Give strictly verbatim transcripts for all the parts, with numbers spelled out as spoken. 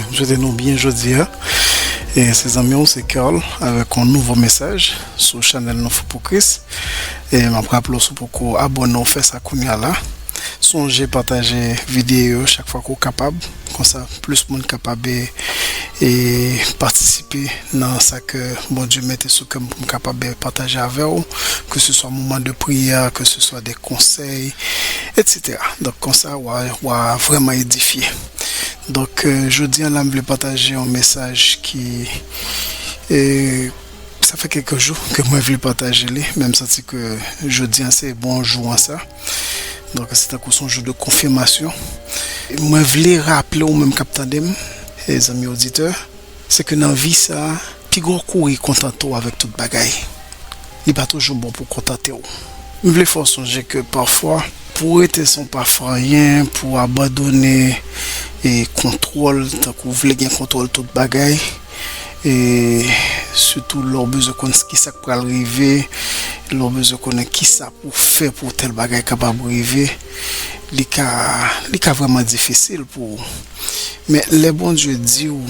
M swete nou byen jodi a. E se zanmi w, se Carl, avèk yon nouvo mesaj sou chanèl nou Fou pou Kris. E m ap raple w, si w poko abòne, w fè sa kounye a la. Sonje pataje videyo yo chak fwa ke w kapab. Konsa, plis moun kapab e, e patisipe nan sa ke Bondye mete sou kè m pou m kapab e pataje avè w, ke se swa moman de priyè, ke se swa de konsèy, et cetera. Donk, konsa, w a, w a vrèman edifye. Donk, euh, jodi a la, m vle pataje yon mesaj ki, euh, sa fè kèk jou ke mwen vle pataje li, men m santi ke jodi a se bon jou an sa. Donk, se tankou se yon jou de konfimasyon. Mwen vle raple w menm k ap tande m, e zanmi oditè, se ke nan vi sa a, pi gwo kouri kontante w avèk tout bagay. Li pa toujou bon pou kontante w. M vle fè w sonje ke pafwa, pou w rete san w pa fè anyen, pou w abandone e kontwòl, tankou w vle gen kontwòl tout bagay, e sitou lè w bezwen konn kisa k pral rive, lè w bezwen konnen kisa pou w fè pou tèl bagay kapab rive, li ka, li ka vrèman difisil pou ou. Men lè Bondye di w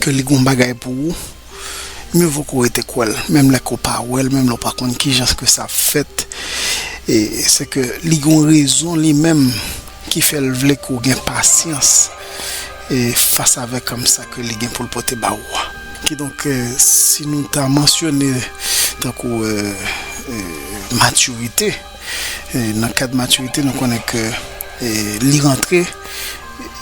ke li gen yon bagay pou ou, mye vo ke w rete kwè l, menm lè ke w pa wè l, menm lè w pa konn kijan ke sa ap fèt. E se ke li gen yon rezon li menm ki fè l vle ke w gen pasyans e fas avèk, um, sa ke li gen pou l pote ba ou a. Kidonk, eh, si nou ta mansyone tankou, eh, eh, matirite, eh, nan kad matirite, nou konnen ke, eh, li rantre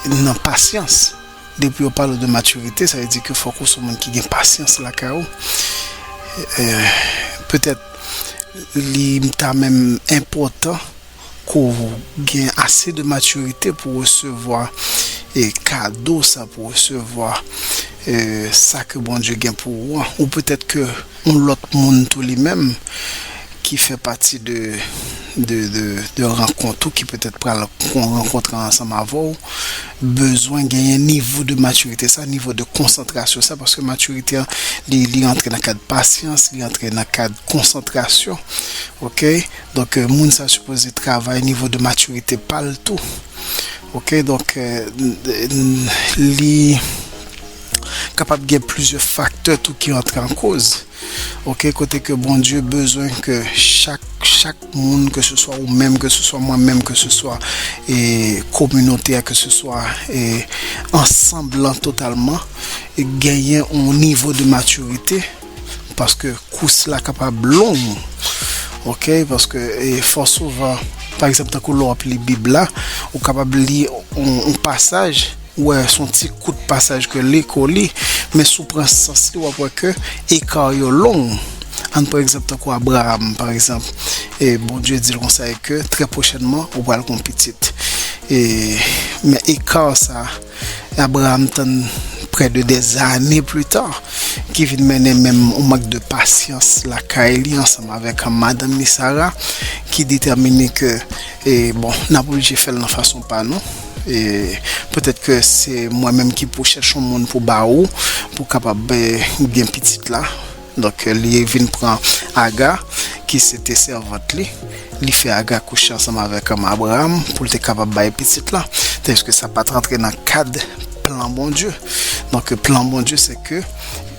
nan pasyans. Depi yo pale de matirite, sa vle di ke fòk ou se yon moun ki gen pasyans lakay ou. Eh, petèt, li ta menm enpòtan ke w gen ase de matirite pou resevwa, e kado sa, pou resevwa, e sa ke Bondye gen pou ou an. Ou petèt ke yon lòt moun tou li menm ki fè pati de, de, de, de rankont ou, ki petèt pral kon-, rankontre ansanm avè w, bezwen genyen nivo de matirite sa, nivo de konsantrasyon sa, paske matirite an, li, li antre nan kad pasyans, li antre nan kad konsantrasyon. Oke? Donk, euh, moun sa sipoze travay nivo de matirite pa l tou. Oke? Donk, euh, n-, n-, li kapab gen plizyè faktè tou ki antre an koz. Oke? Kote ke Bondye bezwen ke chak, chak moun, ke se swa ou menm, ke se swa mwen menm, ke se swa, e, kominote a, ke se swa, e, ansanm lan totalman, e, genyen yon nivo de matirite, paske kous la kapab long. Oke? Paske, e, fò souvan, pa egzanp, tankou lè w ap li Bib la, ou kapab li yon, yon pasaj, ou wè se yon ti kout pasaj ke li, ke w li, men si w pran sans li, w ap wè ke eka yo long. Ann pran egzanp tankou Abraram, pa egzanp, e Bondye di l konsa, e ke trè pwochènman, ou pral gen yon pitit. E, men eka sa, Abraram tann prè de dè zane pli ta, ki vin mennen menm yon mank de pasyans lakay li ansanm avèk madanm li Sara, ki detèmine ke, e, bon, n ap oblije fè l nan fason pa nou. E petèt ke se mwen menm ki pou chèche yon moun pou ba ou, pou kapab, e, gen pitit la. Donk, li vin pran Aga, ki se te sèvant li. Li fè Aga kouche ansanm avèk, um, Abraram pou l te kapab bay pitit la. Tandiske sa pa t rantre nan kad plan Bondye. Donk, plan Bondye, se ke,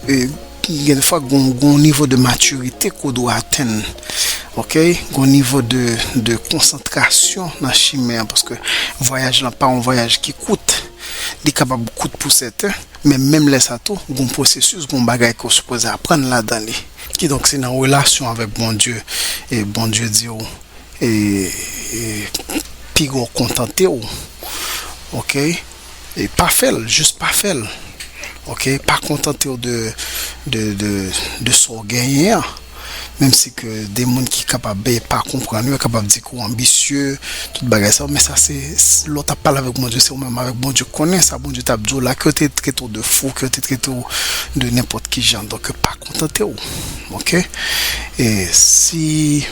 e, gen de fwa, gon, gon nivo de matirite ke w dwe atenn. Oke? Gon nivo de, de konsantrasyon nan chimen an, paske vwayaj lan pa yon vwayaj ki kout. Li kapab kout pou sèten, men menm lè sa tou, gon pwosesis, gon bagay ke w sipoze aprann ladan li. Kidonk, se nan relasyon avèk Bondye, e Bondye di w, e, e, pi gwo kontante w. Oke? E pa fè l, jis pa fè l. Oke? Pa kontante w de, de, de, de sa w genyen an. Menm si ke de moun ki kapab, e, pa konprann ou, yo kapab di ke w anbisye, tout bagay sa, men sa se, s-, lè w t ap pale avèk Bondye, se ou menm avèk Bondye k konnen sa Bondye t ap di w la, ke yo te trete w de fou, ke yo te trete w de nenpòt ki jan. Donk, pa kontante w. Oke? E si,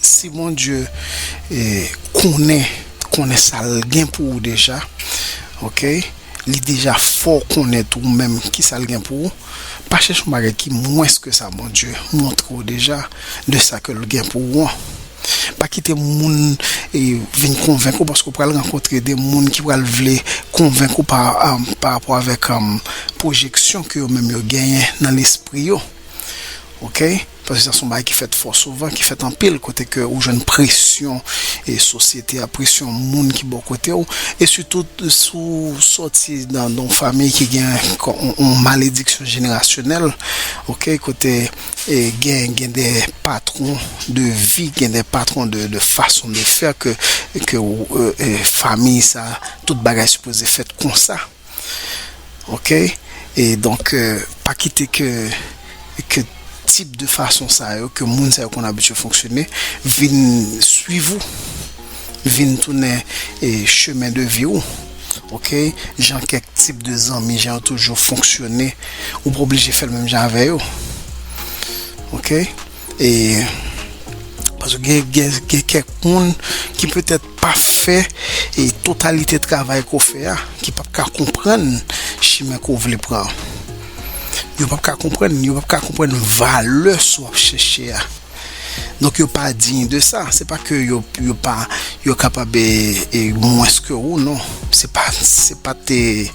si Bondye, e, konnen, konnen sa l gen pou ou deja, oke? Li deja fè w konnen tou ou menm kisa l gen pou ou. Pa chèche yon bagay ki mwens ke sa Bondye montre w deja de sa ke l gen pou ou an. Pa kite moun, e vin konvenk ou, paske w pral rankontre de moun ki pral vle konvenk ou pa, um, pa rapò avèk, um, pwojeksyon ke yo menm yo genyen nan lespri yo. Oke? Paske sa se yon bagay ki fèt fò souvan, ki fèt anpil, kote ke ou jwenn presyon e sosyete a, presyon moun ki bò kote w, e sitou si w sòti nan yon fanmi ki gen yon, yon malediksyon jenerasyonèl, oke, kote e gen, gen de patwon de vi, gen de patwon de, de fason de fè ke, ke e, e, fanmi sa, tout bagay sipoze fèt konsa. Oke? E donk, e, pa kite ke, ke tip de fason sa yo, ke moun sa yo konn abitye fonksyone, vin swiv ou, vin tounen e, chemen de vi w. Oke? Jan kèk tip de zanmi, jan yo toujou fonksyone, ou pa oblije fè l menm jan avè yo. Oke? E, paske gen, gen, gen kèk moun ki petèt pa fè e totalite travay ke w fè a, ki p ap ka konprann chimen ke w vle pran an. Yo p ap ka konprann, yo p ap ka konprann valè sa w ap chèche a. Donk, yo pa diy de sa. Se pa ke yo, yo pa, yo kapab e, e mwens ke ou, non. Se pa, se pa te,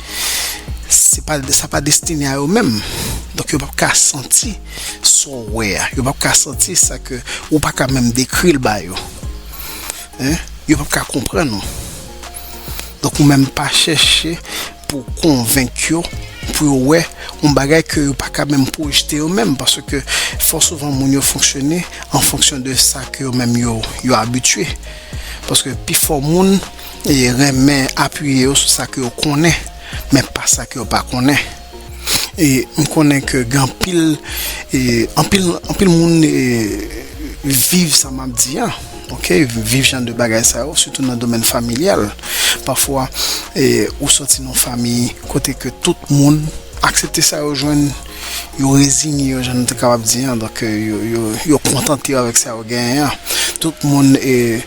se pa, sa pa destine a yo menm. Donk, yo p ap ka santi sa w wè a. Yo p ap ka santi sa ke ou pa ka menm dekri l ba yo. Hein? Yo p ap ka konprann ou. Donk, ou menm pa chèche pou konvenk yo, pou yo wè yon bagay ke yo pa ka menm pwojte yo menm, paske fò souvan moun yo fonksyone an fonksyon de sa ke yo menm yo, yo abitye. Paske pifò moun e, renmen apiye yo sou sa ke yo konnen, men pa sa ke yo pa konnen. E m konnen ke gen anpil, e, anpil, anpil moun e, viv sa m ap di an, oke, viv jan de bagay sa yo, sitou nan domèn familyal. Pafwa, e, ou sòti nan yon fanmi kote ke tout moun aksepte sa yo jwenn, yo rezinye yo, jan nou te kapab di an, donk, e, yo, yo, yo kontante yo avèk sa yo genyen an. Tout moun e,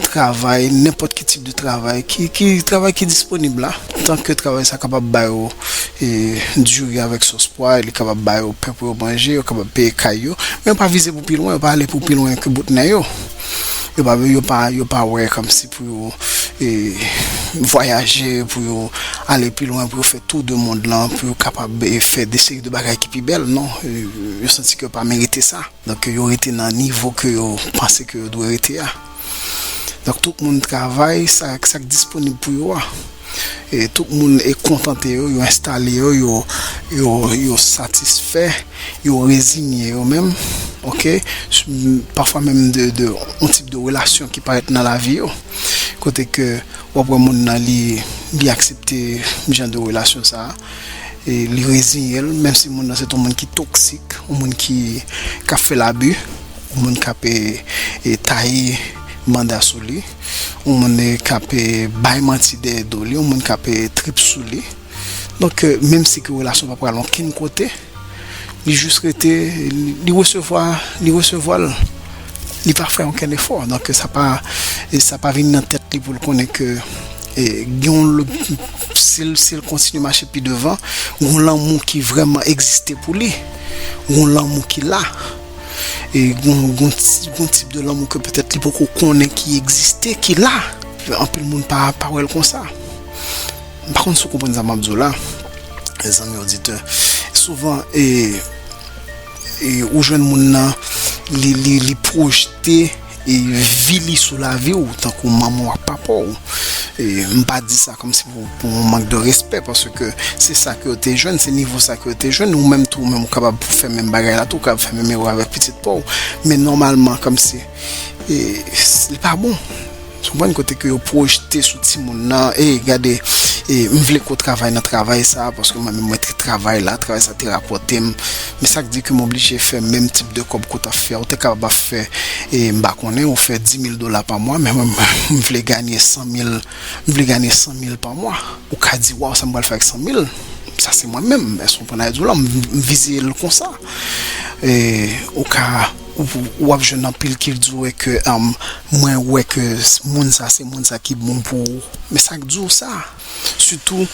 travay, nenpòt ki tip de travay, ki, ki travay ki disponib la, tanke travay sa kapab ba yo e, diri avèk sòs pwa, li kapab ba yo pen pou yo manje, yo kapab peye kay yo, men yo pa vize pou pi lwen, yo pa ale pou pi lwen ke bout nen yo. Yo pa, yo pa, yo pa wè kòmsi pou yo e, vwayaje, pou yo ale pi lwen, pou yo fè tou de mond lan, pou yo kapab e, fè de seri de bagay ki pi bèl, non. E, yo santi ke yo pa merite sa. Donk, yo rete nan nivo ke yo panse ke yo dwe rete a. Donk, tout moun travay, sa, sa k disponib pou yo a. E tout moun e kontante yo, yo enstale yo, yo, yo, yo satisfè, yo rezinye yo menm, oke? Pafwa menm de, de, yon tip de relasyon ki parèt nan lavi yo. Kote ke w ap wè moun nan, li, li aksepte jan de relasyon sa a. E li reziye l, menm si moun nan se t yon moun ki toksik, yon moun ki, k ap fè labi, yon moun k ap e, e, taye banda sou li, yon moun e, k ap e, bay manti dèyè do li, yon moun k ap e, trip sou li. Donk, e, menm si ke relasyon pa pral okenn kote, li jis rete, li, li resevwa, li resevwa l. Li pa fè okenn efò. Donk, sa pa, e sa pa vin nan tèt li pou l konnen ke, e, gen yon lòt, si l, si l kontinye mache pi devan, gen yon lanmou ki vrèman egziste pou li. Gen yon lanmou ki la. E gen, gen, gen tip de lanmou ke petèt li poko konnen ki egziste, ki la. Anpil moun pa, pa wè l konsa. M pa konn si w konprann sa m ap di w la, zanmi oditè. Souvan, e, e, ou jwenn moun nan, li, li, li pwojte e, vi li sou lavi w, tankou manman w ak papa w. E, m pa di sa kòmsi pou, pou yon mank de respè, paske se sa ke yo te jwenn, se nivo sa ke yo te jwenn. Ou menm tou, ou menm ou kapab fè menm bagay la tou, ou kapab fè menm erè avèk pitit pa w. Men nòmalman, kòmsi, e, s-, li pa bon. Ou konprann, kote ke yo pwojte sou timoun nan, e, gade, e, m vle ke w travay nan travay sa, paske mwen menm mwen te travay la, travay sa te rapòte m. Men sa k di ke m oblije fè menm tip de kòb ke w t ap fè a, ou te kapab ap fè, e, m pa konnen, ou fè dis mil dola pa mwa, men mwen, m vle ganye san mil, m vle ganye san mil pa mwa. Ou ka di, waw, sa m pral fè ak san mil? Sa se mwen menm. Èske w konprann sa m ap di w la? M, m vize l konsa. E, ou ka, ou, ou ap jwenn anpil ki di w ke, um, mwen wè ke s-, moun sa, se moun sa ki bon pou ou. Men sa k di w sa? Sitou,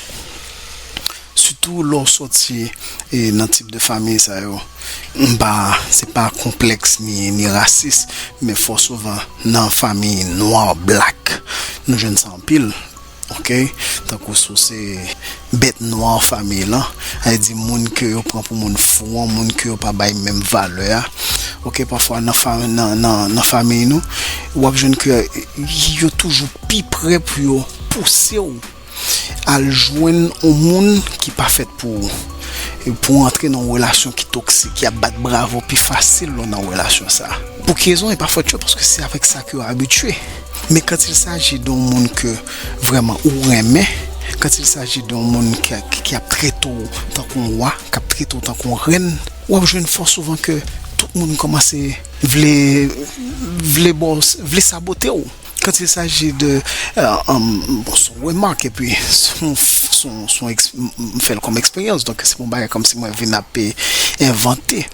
sitou lè w sòti, e, nan tip de fanmi sa yo. M pa, se pa konplèks ni, ni rasis, men fò souvan nan fanmi nwa, blak, Nou jwenn sa anpil, oke? Tankou si w se bèt nwa an fanmi lan, sa vle di moun ke yo pran pou moun fou an, moun ke yo pa bay menm valè a, oke? Pafwa nan fa, nan, nan, nan fanmiy nou, w ap jwenn ke yo toujou pi prè pou yo pouse w al jwenn yon moun ki pa fèt pou ou, pou w antre nan yon relasyon ki toksik, y ap bat bravo pi fasil lè w nan relasyon sa. Pou ki rezon? E pa fòt yo, paske se avèk sa ke yo abitye. Men quand il s'agit de yon moun ke vrèman ou renmen, quand il s'agit de yon moun ki, ki, ki ap trete w tankou yon wa, k ap trete w tankou yon rèn, w ap jwenn fò souvan ke tout moun kòmanse vle, vle ba w, vle sabote w. Quand il s'agit de, euh, um, bon, se yon remak, epi se yon, se yon, se yon eks-, m, m fè l kòm eksperyans, donk se pa yon bagay kòmsi mwen vin ap, e, envante.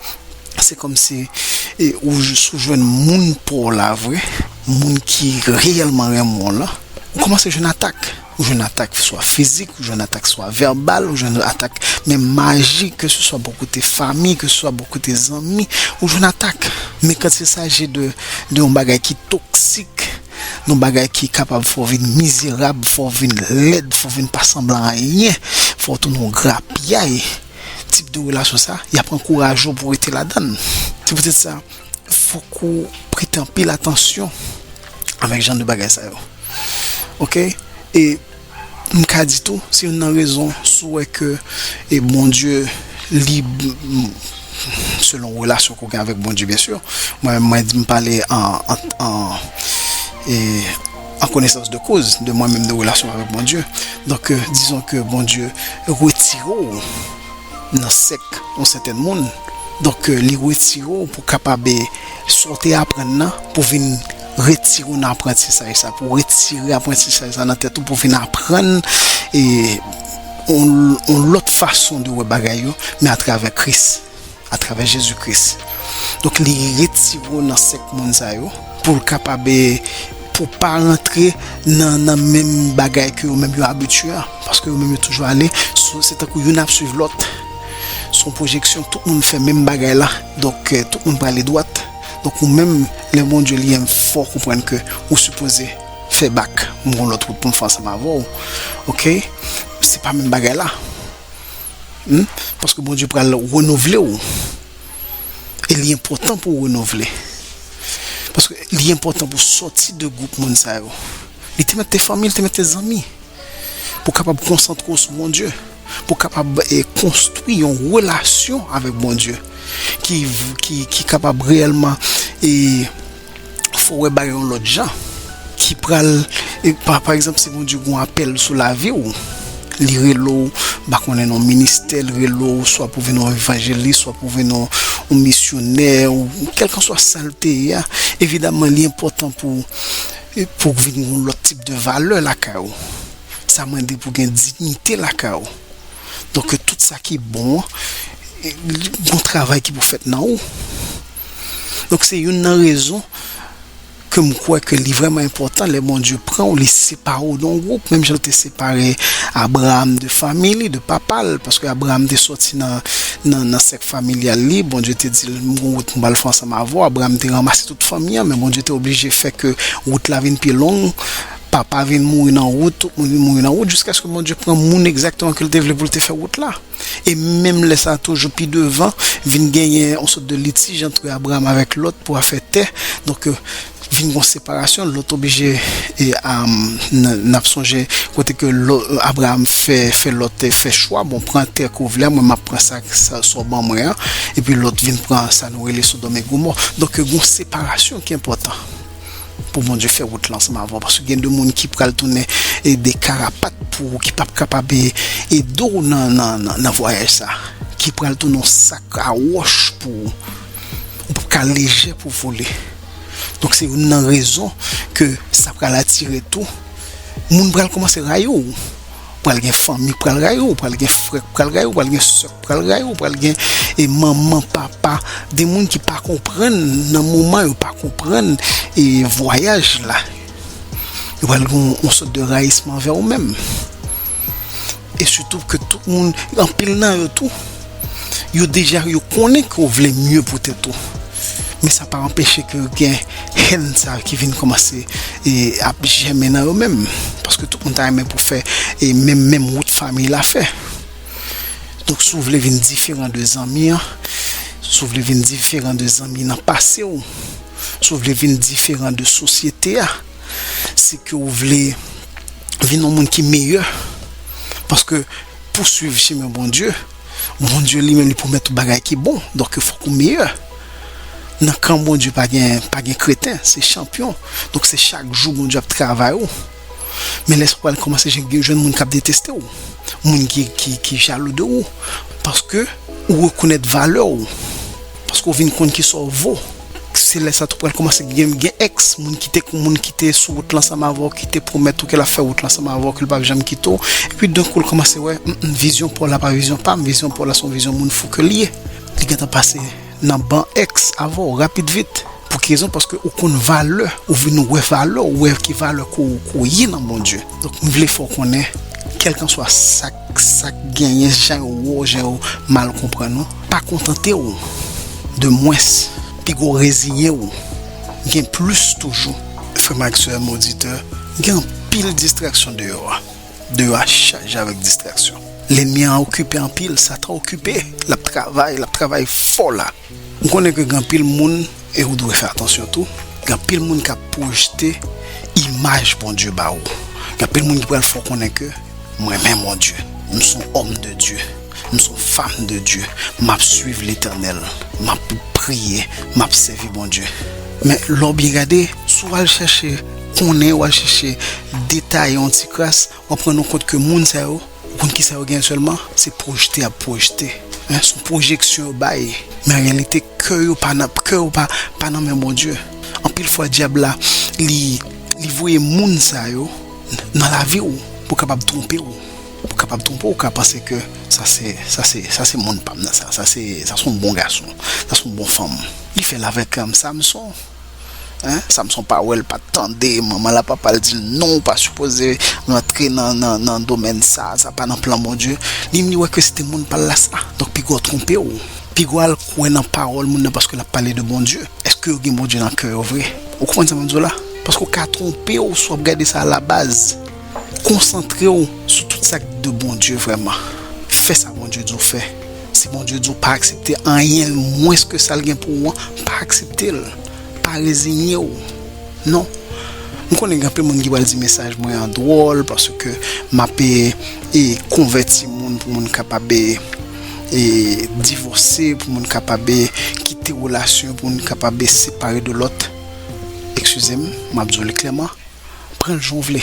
Se kòmsi, e, ou jis ou jwenn moun pa w la vre, moun ki reyèlman renmen w lan, ou kòmanse jwenn atak. Ou jwenn atak swa fizik, ou jwenn atak swa vèbal, ou jwenn atak menm maji, ke se swa bò kote fanmi, ke se swa bò kote zanmi, ou jwenn atak. Men quand il s'agit de, de yon bagay ki toksik, yon bagay ki kapab fè w vin mizerab, fè w vin lèd, fè w vin pa sanble anyen, fè w tounen yon grapyay, tip de relasyon sa, y ap ankouraje w pou w rete ladan l. Se poutèt sa, fòk ou prete anpil atansyon avèk jan de bagay sa yo. Oke? E m ka di tou, se youn nan rezon si w wè ke, e, Bondye, li, selon relasyon ke w gen avèk Bondye, byen si. Mwen, mwen, m pale an, an, an, e, an konesans de koz, de mwen menm, de relasyon avèk Bondye. Donk, e, dizon ke Bondye retire w nan sèk yon sèten moun. Donk, e, li retire w pou kapab, e, sa w te aprann nan, pou vin retire w nan aprantisaj sa, pou retire aprantisaj sa nan tèt ou, pou vin aprann, e, yon, yon lòt fason de wè bagay yo, men atravè Kris, atravè Jezi Kris. Donk, li retire w nan sèk moun sa yo, pou l kapab, e, pou w pa rantre nan, nan menm bagay ke yo menm yo abitye a. Paske yo menm yo toujou ale, sou, se tankou youn ap swiv lòt. Se yon pwojeksyon, tout moun fè menm bagay la. Donk, e, tout moun prale dwat. Donk, ou menm, lè Bondye li menm fè w konprann ke ou sipoze fè bak, m gon lòt wout pou m fè ansanm avè w. Oke? Se pa menm bagay la. Hmm? Paske Bondye pral renouvle w. E li enpòtan pou w renouvle. Paske li enpòtan pou w sòti de gwoup moun sa yo. Li te mèt te fanmi, li te mèt te zanmi. Pou w kapab konsantre w sou Bondye. Pou w kapab, e, konstwi yon relasyon avèk Bondye. Ki, ki, ki kapab reyèlman, e, fè w wè bagay yon lòt jan. Ki pral, e, pa, pa egzanp, si Bondye gen yon apèl sou lavi w, li rele w, m pa konnen, nan yon ministè, li rele w, swa pou vin yon evanjelis, swa pou vin yon, yon misyonè, ou kèlkanswa sa l te ye a, evidaman, li enpòtan pou, e, pou w vin yon lòt tip de valè lakay ou. Sa mande pou gen diyite lakay ou. Donk, tout sa ki bon an, e, li, gon travay ki pou fèt nan ou. Donk, se youn nan rezon ke m kwè ke li vrèman enpòtan lè Bondye pran w, li separe w de yon gwoup, menm jan l te separe Abraram de fanmi li, de papa l, paske Abraram te sòti nan, nan, nan sèk familyal li, Bondye te di l, "M gon wout m pral fè ansanm avè w." Abraram te ranmase tout fanmi an, men Bondye te oblije fè ke wout la vin pi long, papa vin mouri nan wout, tout moun vin mouri nan wout, jiskaske Bondye pran moun egzakteman ke l te vle pou l te fè wout la. E menm lè sa, toujou pi devan, vin genyen yon sòt de litij ant Abraram avèk Lòt pou afè tè. Donk, e, vin gon separasyon, Lòt oblije, e, a, n, n ap sonje kote ke Lò, Abraram fè, fè Lòt, e, fè chwa, "Bon, pran tè ke w vle a, mwen m ap pran sa, sa, sa w ban mwen an." Epi Lòt vin pran sa nou rele Sodòm e Gomò. Donk, e, gon separasyon ki enpòtan pou Bondye fè wout la ansanm avè w, paske gen de moun ki pral tounen, e, de karapat pou ou, ki p ap kapab, e, ede w nan, nan, nan, nan vwayaj sa, ki pral tounen yon sak a wòch pou ou. Ou p ap ka lejè pou vole. Donk, se youn nan rezon ke sa pral atire tou. Moun pral kòmanse rayi w. Pral gen fanmi k pral rayi w, pral gen frè k pral rayi w, pral gen sè k pral rayi w, pral gen, e, manman, papa, de moun ki pa konprann, nan moman yo pa konprann, e, vwayaj la. Yo pral gen yon, yon sòt de rayisman anvè ou menm. E sitou ke tout moun, anpil nan yo tou, yo deja, yo konnen ke w vle mye pou tèt ou. Men sa pa anpeche ke gen hèn sa ki vin kòmanse e ap jèmen nan yo menm. Paske tout moun ta renmen pou fè e menm, menm wout fami la fè. Donk, si w vle vin diferan de zanmi an, si w vle vin diferan de zanmi nan pase w, si w vle vin diferan de sosyete a, si ke w vle vin yon moun ki meyè, paske pou swiv chemen Bondye, Bondye li menm li pwomèt yon bagay ki bon, donk fòk ou meyè. Nan kan Bondye pa gen, pa gen kreten, se chanpyon. Donk se chak jou Bondye ap travay ou. Men lè sa w pral kòmanse jwenn, jwenn moun k ap deteste w, moun ki, ki, ki jalou de ou, paske ou rekonèt valè w, paske w vin konn kisa w vo. Se lè sa tou pral kòmanse gen, gen èks, moun ki te, moun ki te sou wout la ansanm avè w, ki te pwomèt ou ke l ap fè wout la ansanm avè w, ke l p ap janm kite w. Epi donk ou l kòmanse wè, mm, mm, vizyon pa w la pa vizyon pa m, vizyon pa w la se yon vizyon moun fou ke l ye. Li gentan pase nan ban èks avè w rapid vit. Pou ki rezon? Paske ou konn valè, ou vin wè valè, ou wè ki valè ke w, ke w ye nan Bondye. Donk, m vle fè w konnen, kèlkanswa sa, sa k genyen, jan yo wè w, jan yo mal konprann ou, pa kontante w de mwens, piga w reziyen w, gen plis toujou. Frè m ak sè m oditè, gen anpil distraksyon deyò a. Deyò a chaje avèk distraksyon. Lènmi an okipe anpil, Satan okipe, l ap travay, l ap travay fò la. M konnen ke gen anpil moun, e ou dwe fè atansyon tou, gen anpil moun k ap pwojte imaj Bondye ba ou. Gen anpil moun ki pral fè w konnen ke mwen renmen Bondye, m se yon òm de Dye, m se yon fanm de Dye, m ap swiv Letènèl, m ap priye, m ap sèvi Bondye. Men lè w byen gade, si w al chèche konnen, w al chèche detaye yon ti kras, w ap rann ou kont ke moun sa yo, ou konn kisa yo genyen sèlman? Se pwojte y ap pwojte. Hein, se yon pwojeksyon yo bay. Men an reyalite, kè yo pa nan, kè yo pa, pa nan men Bondye. Anpil fwa, dyab la, li, li voye moun sa yo nan lavi w pou kapab twonpe w. Pou kapab twonpe w, ou ka panse ke sa se, sa se, sa se moun pa m nan sa. Sa se, sa se yon bon gason. Sa se yon bon fanm. Li fè l avèk, um, Samson. Hein? Samson pa wè l, pa t tande, manman l ak papa l di l non, ou pa sipoze rantre nan, nan, nan domèn sa, sa pa nan plan Bondye. Li menm li wè ke se te moun pa l la sa. Donk, piga w twonpe w. Piga w al kwè nan pawòl moun nan paske l ap pale de Bondye. Èske yo gen Bondye nan kè yo vre? Ou konprann sa m ap di w la? Paske w ka twonpe w si w ap gade sa alabaz. Konsantre w sou tout sa k de Bondye vrèman. Fè sa Bondye di w fè. Si Bondye di w pa aksepte anyen mwens ke sa l gen pou ou an, pa aksepte l. Pa reziye w. Non. M konnen gen anpil moun ki pral di mesaj mwen an dwòl paske m ap, e, e, konvèti moun pou moun kapab, e, e, divòse, pou moun kapab, e, kite relasyon, pou moun kapab, e, separe de lòt. Eskize m, m ap di w li klèman. Pran l jan w vle.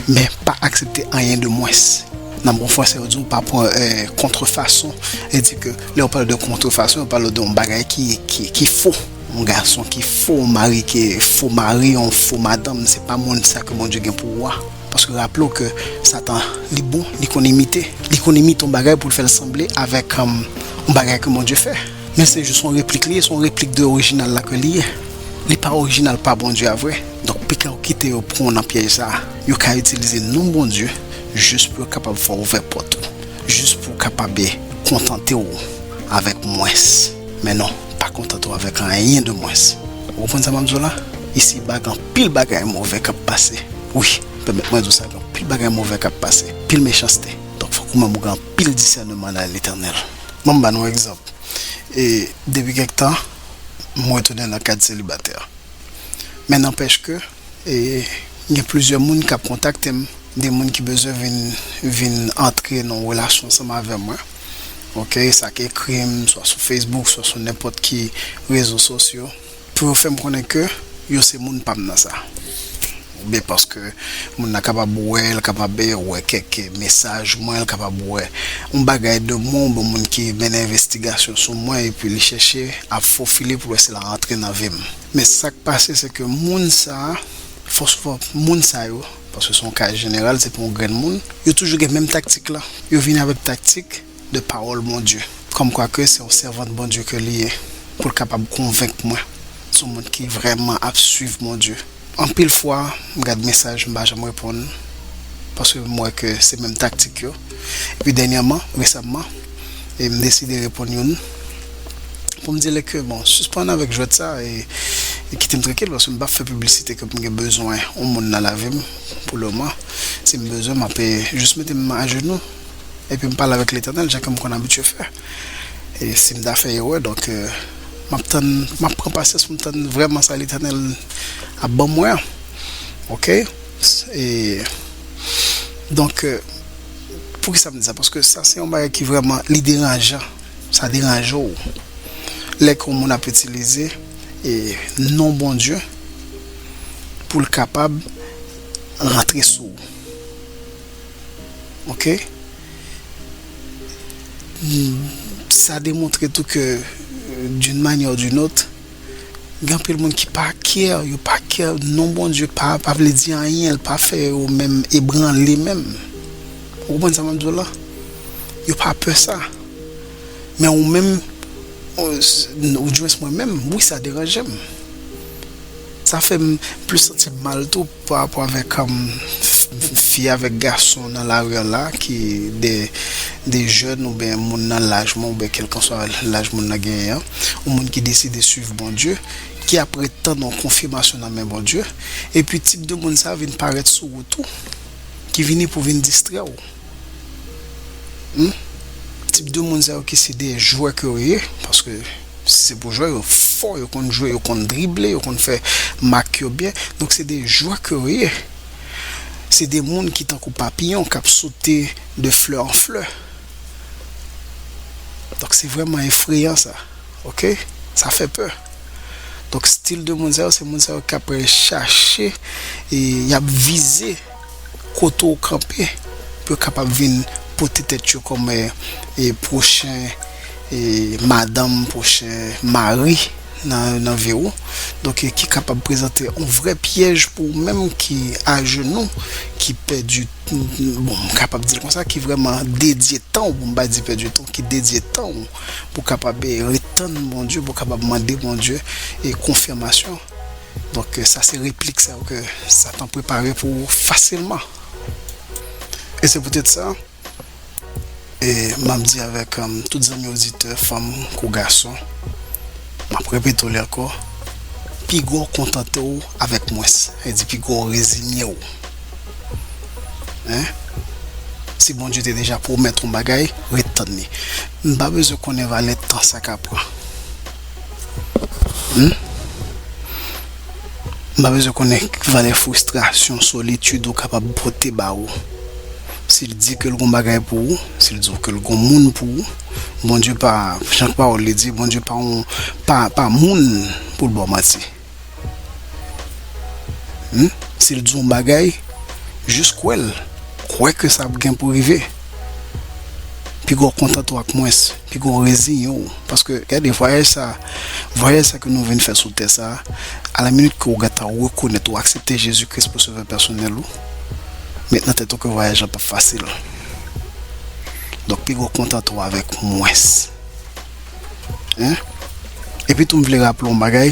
Men pa aksepte anyen de mwens. Nan bon fransè, yo di w pa pran, eh, kontrefason. E di ke lè yo pale de kontrefason, yo pale de yon bagay ki, ki, ki fo. Yon gason ki fo, yon mari ki fo mari, yon fo madanm, se pa moun sa ke Bondye gen pou ou a. Paske raple w ke Satan, li bon, li konn imite. Li konn imite yon bagay pou l fè l sanble avèk, um, yon bagay ke Bondye fè. Men se jis yon replik li ye, se yon replik de orijinal la ke li ye. Li pa orijinal pa Bondye a vre. Donk, piga w kite yo pran w nan pyèj sa a. Yo ka itilize non Bondye jis pou yo kapab fè w ouvè pòt ou. Jis pou w kapab kontante w avèk mwens. Men non, pa kontante w avèk anyen de mwens. Ou konprann sa m ap di w la? Isiba, gen anpil bagay move k ap pase. Wi, pèmèt mwen di w sa, gen anpil bagay move k ap pase. Pil mechanste. Donk, fòk ou menm ou gen anpil disèneman nan Letènèl. Ban m ba nou egzanp. E depi kèk tan, m retounen nan kad selibatè. Men nanpèch ke, e, gen plizyè moun k ap kontakte m, de moun ki bezwen vin, vin antre nan yon relasyon ansanm avè mwen. Oke, sa k ekri m, swa sou Facebook, swa sou nenpòt ki rezo sosyo, pou yo fè m konnen ke yo se moun pa m nan sa. Oubyen paske moun nan kapab wè, l kapab wè kèk mesaj mwen, l kapab wè yon bagay de mwen, oubyen moun ki mennen envestigasyon sou mwen, epi li chèche ap fofile pou l wè si l a antre nan vi m. Men sa k pase, se ke moun sa a, fò souvan moun sa yo, paske se yon ka jeneral, se pa yon grenn moun, yo toujou gen menm taktik la. Yo vini avèk taktik de pawòl Bondye. Kòmkwa ke se yon sèvant Bondye ke li ye, pou l kapab konvenk mwen se yon moun ki vrèman ap swiv Bondye. Anpil fwa, m gad mesaj, m pa janm reponn, paske m wè ke se menm taktik yo. Epi dènyèman, resamman, e m deside reponn youn. Pou m di lè ke, bon, sispann avèk jwèt sa e, e kite m trankil, paske m p ap fè piblisite ke m gen bezwen yon moun nan lavi m pou le moman. Si m bezwen, m ap, eh, jis mete m ajenou epi m pale avèk Letènèl, jan ke m konn abitye fè. E si m ta fè erè, donk, eh, m ap tann, m ap pran pasyans pou m tann vrèman sa Letènèl ap ban mwen an. Oke? E, donk, eh, poukisa m di sa? Paske sa se yon bagay ki vrèman, li deranjan. Sa deranje w. Lè ke yon moun ap itilize, e, non Bondye pou l kapab rantre sou ou. Oke? Sa demontre tou ke, d'une manière ou d'une autre, gen anpil moun ki pa care, yo pa care non Bondye, pa, pa vle di anyen, l pa fè yo menm ebranle menm. Ou konprann sa m ap di w la? Yo pa pè sa. Men ou menm, ou, s-, oudimwens mwen menm, wi, sa deranje m. Sa fè m plis santi m mal tou pa rapò avèk, um, f-, f-, fi avèk gason nan lari an la, ki de, de jèn oubyen moun nan laj mwen oubyen kèlkanswa laj moun nan genyen an, yon moun ki deside swiv Bondye, ki ap ret tann yon konfimasyon nan men Bondye, epi tip de moun sa vin parèt sou wout ou, ki vini pou vin distrè w. Hmm? Tip de moun sa yo ki se de jwè ke yo ye, paske si se pou jwè, yo fò, yo konn jwe, yo konn drible, yo konn fè mak yo byen. Donk, se de jwè ke yo ye. Se de moun ki tankou papiyon k ap sote de flè an flè. Donk, se vrèman efreyan, sa. Oke? Sa fè pè. Donk, stil de moun sa yo, se moun sa yo k ap chache, e y ap vize kote w kanpe, pou yo kapab vin pote tèt yo kòm, e, e, pwochen, e, madanm, pwochen mari nan, nan vi w. Donk, e, ki kapab prezante yon vrè pyèj pou ou menm ki ajenou, ki pèdi, bon, m kapab di l konsa, ki vrèman dedye tan w, pou m pa di pèdi tan, ki dedye tan w pou kapab, e, ret tann Bondye, pou kapab mande Bondye, e, konfimasyon. Donk, e, sa se replik sa yo ke Satan prepare pou ou fasilman. E se poutèt sa, e, m ap di avèk, um, tout zanmi oditè, fanm kou gason, m ap repete w li ankò, pi gwo kontante w avèk mwens. Sa vle di pi gwo reziye w. Hein? Si Bondye te deja pwomèt yon bagay, ret tann li. M pa bezwen konnen valè tan sa ka pran. Hmm? M pa bezwen konnen valè fristrasyon, solitid ou kapab pote ba ou. Si l di ke l gon bagay pou ou, si l di w ke l gon moun pou ou, Bondye pa, jan pawòl li di, Bondye pa yon, pa, pa moun pou l ba w manti. Hmm? Si l di w yon bagay, jis kwè l. Kwè ke sa ap gen pou rive. Pi gwo kontante w ak mwens, pi gwo reziye w. Paske, gade, vwayaj sa, vwayaj sa ke nou vin fè sou tè sa, a la minit ke w gentan rekonèt, ou aksepte Jezi Kris pou sovè pèsonèl ou, met nan tèt ou ke vwayaj la p ap fasil. Donk, pi gwo kontante w avèk mwens. Hein? Epi tou, m vle raple w yon bagay.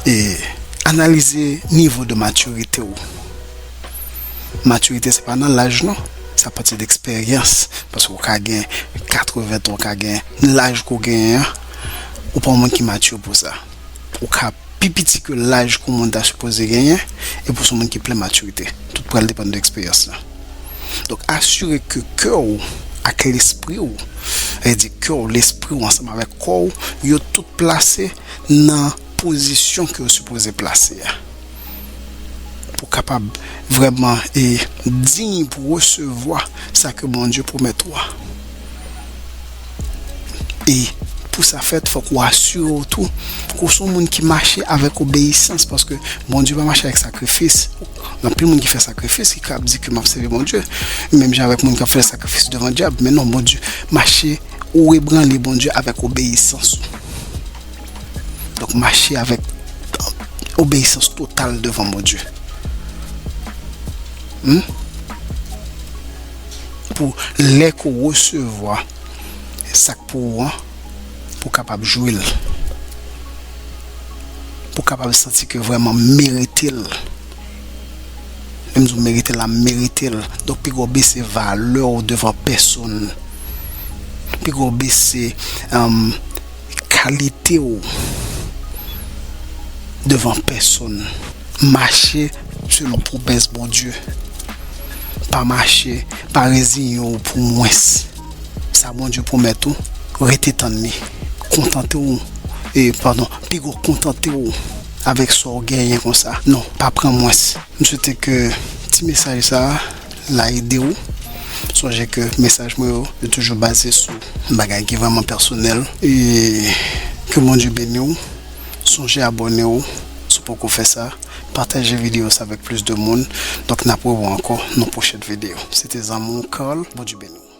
E, analize nivo de matirite w. Matirite, se pa nan laj, non. Sa pati de eksperyans. Paske w ka gen katreven tan, w ka gen laj ke w genyen an. Ou pa yon moun ki mati pou sa. Ou ka pi piti ke laj ke yon moun ta sipoze genyen, epi w se yon moun ki plen matirite. Tout pral depann de eksperyans lan. Donk, asire ke kè w ak lespri w, sa vle di kè w, lespri w ansanm avèk kò w, yo tout plase nan pozisyon ke yo sipoze plase a. Pou kapab vrèman e diy pou resevwa sa ke Bondye pwomèt ou a. E pou sa fèt, fòk ou asire w tou ke w se yon moun ki mache avèk obeyisans, paske Bondye pa mache avèk sakrifis. Gen anpil moun ki fè sakrifis, ki kapab di ke m ap sèvi Bondye, menm jan avèk moun k ap fè sakrifis devan dyab. Men non, Bondye mache, ou ebranle Bondye avèk obeyisans ou. Donk, mache avèk obeyisans total devan Bondye. Hmm? Pou lè ke w resevwa sa k pou ou an, pou w kapab jwi l. Pou w kapab santi ke vrèman m merite l. Lè m di w merite l la, m merite l. Donk, pi gwo bese valè w devan pèsonn. Pi gwo bese, um, kalite w devan pèsonn. Mache selon pwomès Bondye. Pa mache, pa reziyen w pou mwens. Sa Bondye pwomèt ou, rete tann li. Kontante w, e, padon, piga w kontante w avèk sa w genyen konsa. Non, pa pran mwens. M swete ke ti mesaj sa a la ede w. Sonje ke mesaj mwen yo, yo toujou baze sou bagay ki vrèman pèsonèl. E ke Bondye beni w. Sonje abòne w si w poko fè sa. Pataje videyo sa avèk plis de moun. Donk, n ap rewè ankò nan pwochèn videyo. Se te zanmi w Carl. Bondye beni w.